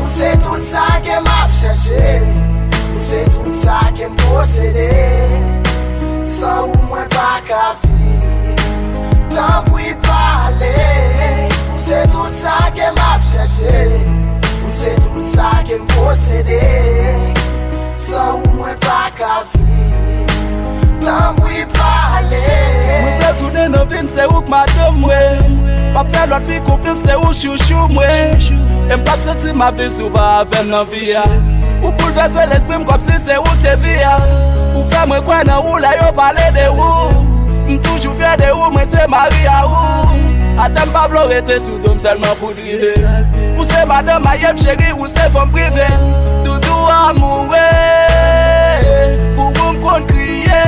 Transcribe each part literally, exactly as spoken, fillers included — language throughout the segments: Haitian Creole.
Ou se tout sa ke m ap chèche. Ou se tout sa ke m posede. San ou mwen pa ka viv. Tanpri pale. Ou se tout sa ke m ap chèche. Ou se tout sa ke m posede. San ou mwen pa ka viv. Tanpri pale. Mwen vle tounen nan vi m, se ou k madanm mwen. M ap fè lòt fi konfyans, se ou chouchou mwen. E m p ap santi m ap viv si w pa avè m nan vi a. Ou boulvèse lespri m kòmsi se ou k te vi a. Ou fè mwen kwè nan ou lè yo pale de ou. M toujou fyè de ou, mwen se mari a ou. Atè m pa vle w rete sou do m sèlman pou rive. Ou se madanm maryaj m cheri, ou se fanm prive. Doudou amoure, pou ou m konn kriye.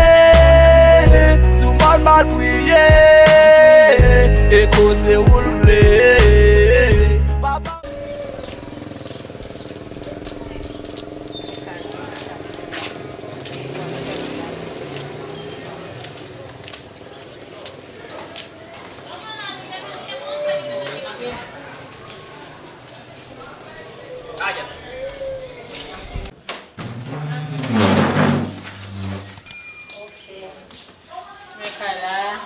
Sou mòn m al priye, e koze ou l vle. Papa. Ok. Men kay la,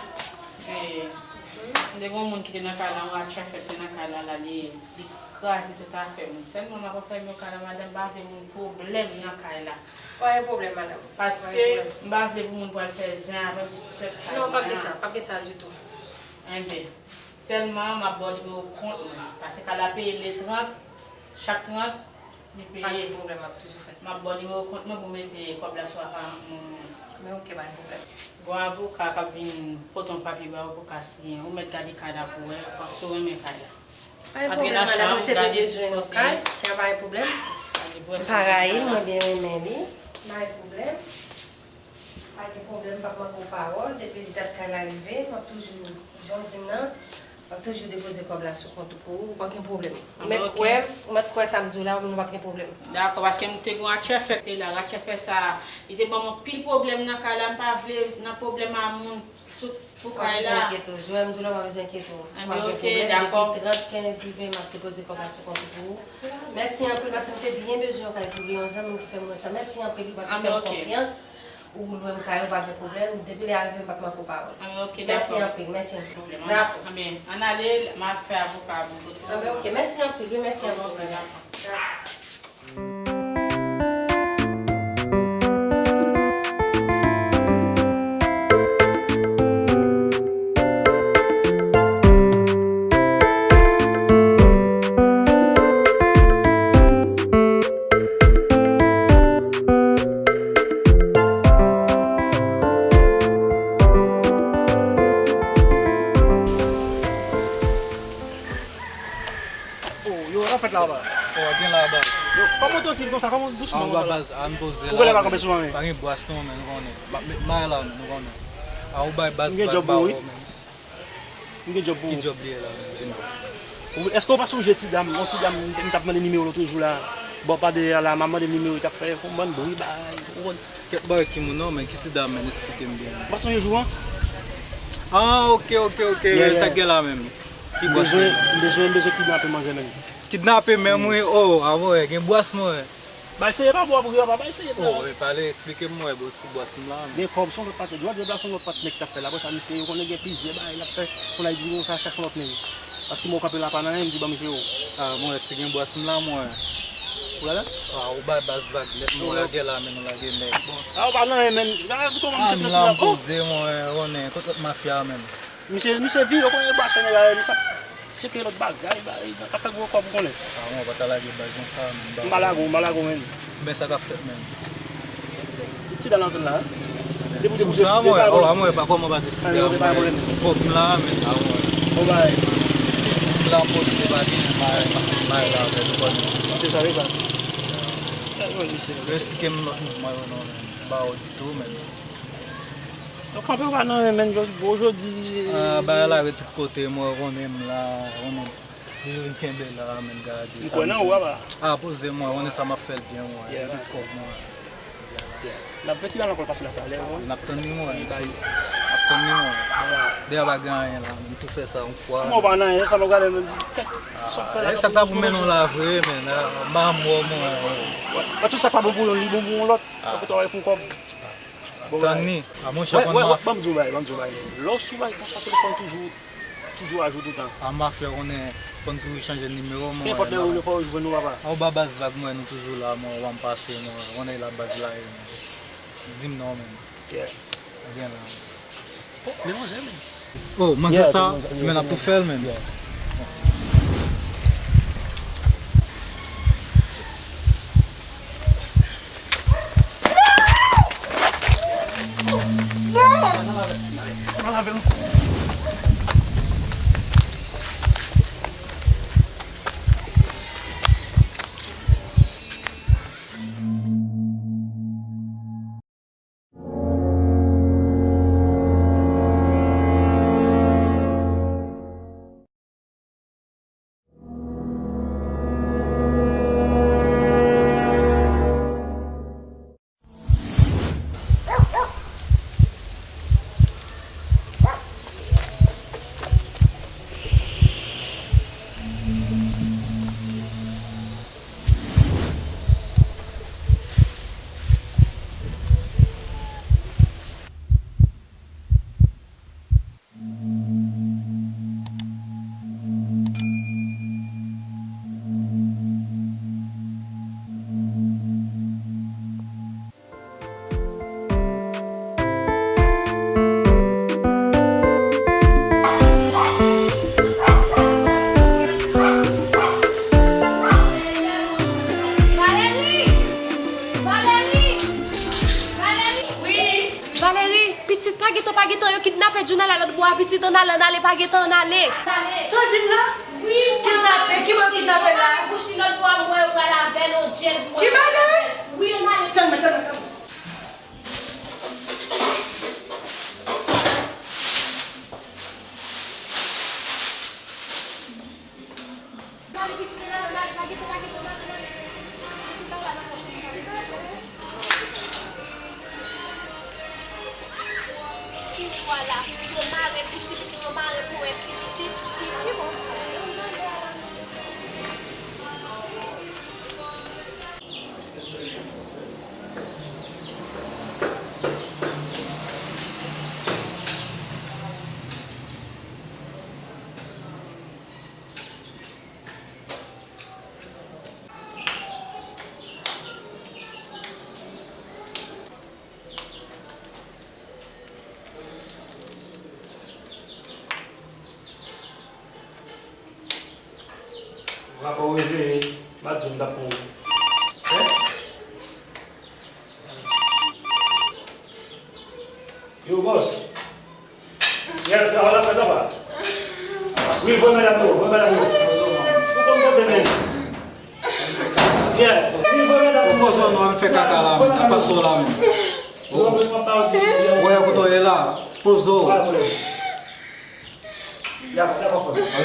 e, m te gen yon moun ki te nan kay la, yon atchè fèt te nan kay la, la, li, li kraze tout afè m. Sèlman m ap anfèmen yo kay la, madanm, m pa vle moun pwoblèm nan kay la. Pa gen pwoblèm, madanm. Paske m pa vle pou moun pral fè zen avè m sou tèt kay mwen an. Non, p ap gen sa, p ap gen sa ditou. Enben, sèlman m ap ba w nimewo kont mwen. Paske kay la peye le trant, chak trant, li peye. Pa gen pwoblèm, m ap toujou fè sa. M ap ba w nimewo kont mwen pou mete kòb la sou akant mwen. Men ok, pa gen pwoblèm. Gon avoka k ap vin pote yon papye ba w pou w ka siyen. Ou mèt gade kay la pou w wè, w ap si w renmen kay la. Pa gen pwoblèm, madanm, mwen te vle bezwen yon kay, tya pa gen pwoblèm. M pa rayi l, mwen byen renmen li. Pa gen pwoblèm. Pa gen pwoblèm, m p ap manke w pawòl. Depi dat kay la rive, m ap toujou, jan w di m nan, m ap toujou depoze kòb la sou kont ou pou ou, pa gen pwoblèm. Ou mèt kwè, ou mèt kwè sa m di w la, nou p ap gen pwoblèm. Dakò, paske m te gen yon atchè fèt te la, atchè fèt sa, li te ban m anpil pwoblèm nan kay la, m pa vle nan pwoblèm a moun sou, pou kay la. Pa bezwen enkyete w, Joel, m di w la, pa bezwen enkyete w. Enben, ok, dakò. Depi trant, kenz, ven, m ap depoze kòb la sou kont ou pou ou. Mèsi anpil, paske m te byen bezwen yon kay pou li, yon zanmi m ki fè m wè sa. Mèsi anpil, paske w fè m konfyans. Ou lwe m kay ou, pa gen pwoblèm. Depi lè a rive, m p ap manke w pawòl. Anben, ok, dakò. Mèsi anpil, mèsi anpil. Dakò. Anben, ann ale, m al fè avoka a bò kote. Anben, ok, mèsi anpil, wi, mèsi anpil. Anben, ok, dakò. Oh, yo, sa fèt la, baz? Oh, byen la, baz. Yo, kòman w trankil konsa? Kòman w dousman konsa? An ba baz, an poze la. Ou genlè pa kanpe sou mwen. Pa gen bwas non, men nou konnen. M ap met may la, men nou konnen. A ou bay baz, m gen djòb pou ou, wi. M gen djòb pou ou. Ki djòb li ye la, men, di m? Ou, èske w pa sonje ti dam, yon ti dam, m t ap mande nimewo l lòt jou la? Bò pa dèyè la, m ap mande nimewo, li t ap fè yon bann bri bay, ou konprann? Kèt bagay ki moun non, men ki ti dam, men, esplike m byen. Ou pa sonje jou an? Ah, ok, ok, ok, sa k gen la menm? Ki bwas li? M bezwen, m bezwen kidnape manzè menm. Kidnape menm, wi. Oh, avè, gen bwas mwen. Bay serye pa bò pou yo, pa bay serye pou yo. Oh, e pale, esplike m, mwen, bò, si bwas m la, men. Gen kòb, se yon lòt patnè. Jodi a la, se yon lòt patnè ki t ap fè l. Apre sa, misye, yo konnen gen plizyè bagay l ap fè. Kounye a, li di, "Bon, sa chache yon lòt nèg." Paske mwen kanpe la, pa nan anyen, m di, "Ban m jere w." Ah, mwen, si gen bwas m la, mwen. Ou la? Ah, ou bay baz vag, lè nou lage la, men nou lage nèg. Ah, ou pa nan anyen, men. Gade kòman misye tranquille la. Ah, m la, m poze, mwen, Ronnen, kot lòt mafya, men? Misye, misye vini, ou konnen bwasè nèg la, li sa tcheke lòt bagay, bagay, ap fè gwo kòb, ou konnen. Ah, mwen, ou pa ta lage baz konsa, men. M pa lage w, m pa lage w, men. Men sa k ap fèt, men. Ti dam nan antre la, wi. Depi w sou sa, mwen, oh, mwen, pa kòman pa deside, mwen. Kòb m la, men, ah, mwen. Bon, bay. M la poste, pa gen, bay, bay la, men, ou konnen. Se sa, se sa. Yo, eksplike m lòt mouvman yo, non, men. M pa wè w ditou, men. Yo kanpe w pa nan anyen, men, jodi, gwo jodi. Ah, bagay la ret tout kote, mwen, ou konnen m la, ou konnen. Yo vin kenbe la, men, gade. M kwè nan ou, papa. Ah, poze mwen, ou konnen sa m ap fè l byen, mwen. Yeah, tout kòb mwen. Yeah. N ap fè ti dam nan ankò pase la talè, wi. N ap tann li, mwen. N ap tann li, mwen. Dèyè pa gen anyen la, men, m tou fè sa yon fwa. Kòman w pa nan anyen, sa m ap gade, men, di, kèt, sa w fè la, e sa k ta pou mennen w la vre, men, ah, m pa mò, mwen. Wè, tout sa k pa bon pou youn, li bon pou yon lòt. Sa pou travay fè yon kòb. Tann ni. A monchè, konn maf. Ban m di w bagay, ban m di w bagay. Lè w sou bagay konsa, telefòn toujou, toujou ajou toutan. A mafya, konnen, fò n toujou chanje nimewo, mwen. Nenpòt lè ou vle, fò ou jwenn nou, papa. A, ou ba baz vag, mwen, nou toujou la, mwen, w ap pase, mwen, konnen la baz la ye, mwen. Di m non, men. Yeah. Ou gen la. Oh, men manzè, men. Oh, manzè sa, men ap tou fè l, men. Valery! Valery! Valery! Wi! Valery, pitit pa gentan, pa gentan, yo kidnape Djouna la lòt bò a, pitit, ann ale, ann ale, pa gentan, ann ale. Sa w di m la? Wi, kidnape, ki bò kidnape la? Bouch li lòt bò a, m wè yo pral avè l, on djèl, m wè yo pral avè l. Ki bagay? Wi, ann ale. Tann mwen, tann mwen, tann mwen. Pi vwala, yo mare bouch li, yo mare powèt li, pitit, pi vwala. Rapò reveye, m pa t di w m t ap pran w. Hein? Yo, bòs. Yeah, travay la fèt anba. Wi, voye medam yo, voye medam yo. Ou konn kote, men. Yeah, wi, voye medam yo. Ou poze w non, al fè kaka la, men. Apa sa w la, men. Ou wè kote w ye la. Poze w. Al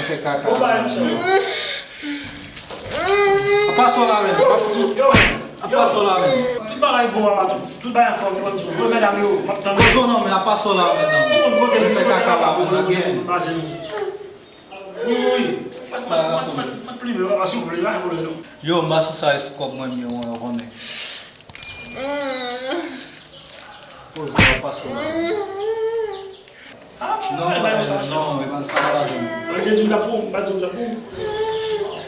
fè kaka la, men. Apa sa w la, men. Apa sa w la, men. Tout bagay bon, papa, tout, tout bagay anfòm, yo konn di, voye medam yo, m ap tann. Poze w non, men apa sa w la, men, non. Ou konn kote m fè kaka la, men, again. Wi, wi, wi. Mwen, mwen, mwen, mwen, mwen plime, papa, si w vle, pa gen pwoblèm, non. Yo, m pa sou sa, e sou kòb mwen m ye, ou konnen. Poze w, apa sa w la, men. Ah, non, men, non, men, sa pa bon. Mwen te di w m t ap pran w, m pa di w m t ap pran w.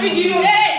Figi nou, ey!